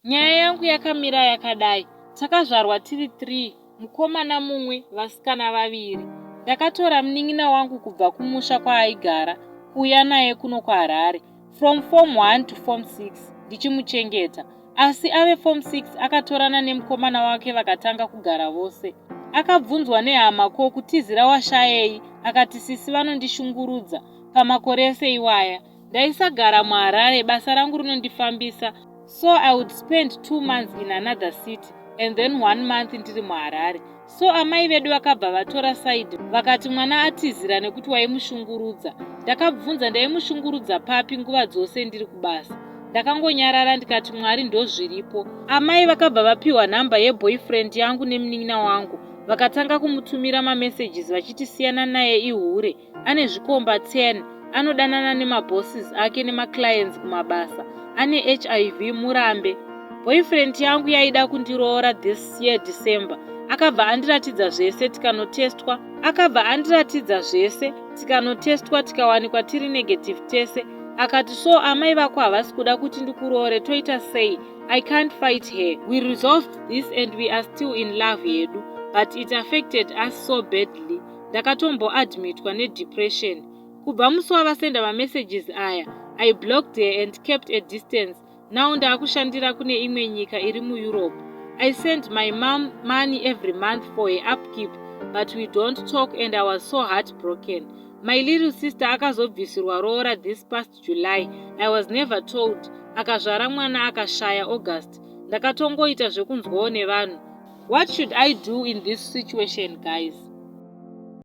Nyaya yangu yakamira yakadai. Takazvarwa tiri 3, mukomana mumwe, vasikana vaviri. Ndakatora munin'ina wangu kubva kumusha kwaaigara kuuya naye kuno kuHarare from form 1 to form 6 ndichimuchengeta. Asi ave form 6 akatorana nemukomana wake vakatanga kugara vose. Akabvunzwa nehama ko kutizira washayei akati sisi vanondishungurudza pamakore ese iwaya. Ndaisagara muHarare basa rangu rinondifambisa so I would spend 2 months in another city and then one month ndiri muHarare. So amai vedu vakabva vatora side vakati mwana atizira nekuti waimushungurudza. Ndakabvunza ndaimushungurudza papi nguva dzose ndiri kubasa. Ndakangonyarara ndikati Mwari ndozviripo. Amai vakabva vapiwa nhamba yeboyfriend yangu nemunin'ina wangu vakatanga kumutumira mamessages vachiti siyana naye ihure ane zvikomba 10 anodanana nemabosses ake nemaclients kumabasa ane HIV murambe. Boyfriend yangu yaida kundiroora this year December akabva andiratidza zvese tikanotestwa akabva andiratidza zvese tikanotestwa tikawanikwa tiri negative tese. Akati so amai vako havasi kuda kuti ndikuroore toita sei? I can't fight her. We resolved this and we are still in love yedu but it affected us so badly. Ndakatomboadmitwa nedepression. Kubva musi wavasenda mamessages aya I blocked her and kept a distance. Now ndaakushandira kune imwe nyika iri muEurope. I send my mom money every month for her upkeep but we don't talk and I was so heartbroken. My little sister akazobvisirwa roora this past July. I was never told. Akazvara mwana akashaya August. Ndakatongoita zvekunzwawo nevanhu. What should I do in this situation, guys?